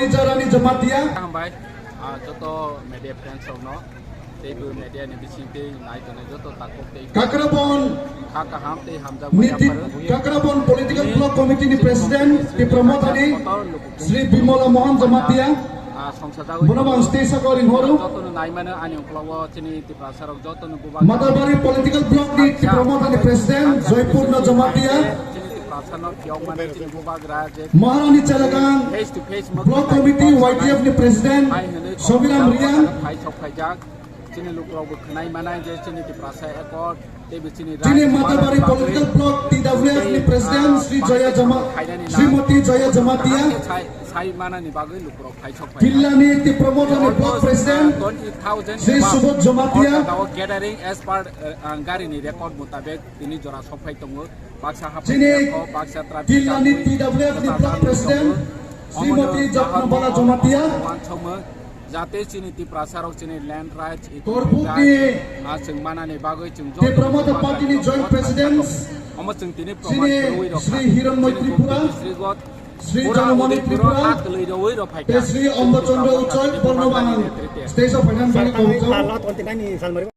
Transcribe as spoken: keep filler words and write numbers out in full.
Jarani Jamatia. Hambai, ah, joto media friends rokno, teibo media ni bising tei nai tongnai joto takhuk tei Kakrabon kha kaham tei hamjak niti, maya pharu. Kakrabon Political Block Committee ni President Tipra Mothani Sri Bimola Mohan Jamatia. Ah, songsa jagwi bono ang stage o ringhoro. Jotono naimano ani uklogo chini Tiprasa rok jotono bubagra. Matabari Political Block ni Tipra Mothani President Joypurno Jamatia. Chini Tiprasa no phiyok mani chini bubagra je Maharani Chalakang face to face Block Committee Y T F ni President Sobiram Riang. Phai sok phaijak. Chini lukurokbo khwnai manai je chini Tiprasa Accord teibo chini Chini Matabari Political Block T W F ni President Sri Joya Jama, Srimati Joya Jamatia. Sai, sai manani bagwi lukurok phai sok phai. Jillani Tipra Mothani Block President Sri Subodh Jamatia. Gathering as per, uh, gari ni record mutabek tini jora sok phai tongo. Baksa haphaikha, baksa traffic jillani T W F ni Block President Srimati Jotnabala Jamatia. Jate chini Tiprasa rok chini land rights, economic rights, ah, chwng manani bagwi chwng joto Tipra Motha Party ni Joint President omo chwng tini proman chini Sri Hiranmoy Tripura, Sri Janamani Tripura, Sri Omba Chandra Uchal, Borno Banan, stage of finance bani kongchao.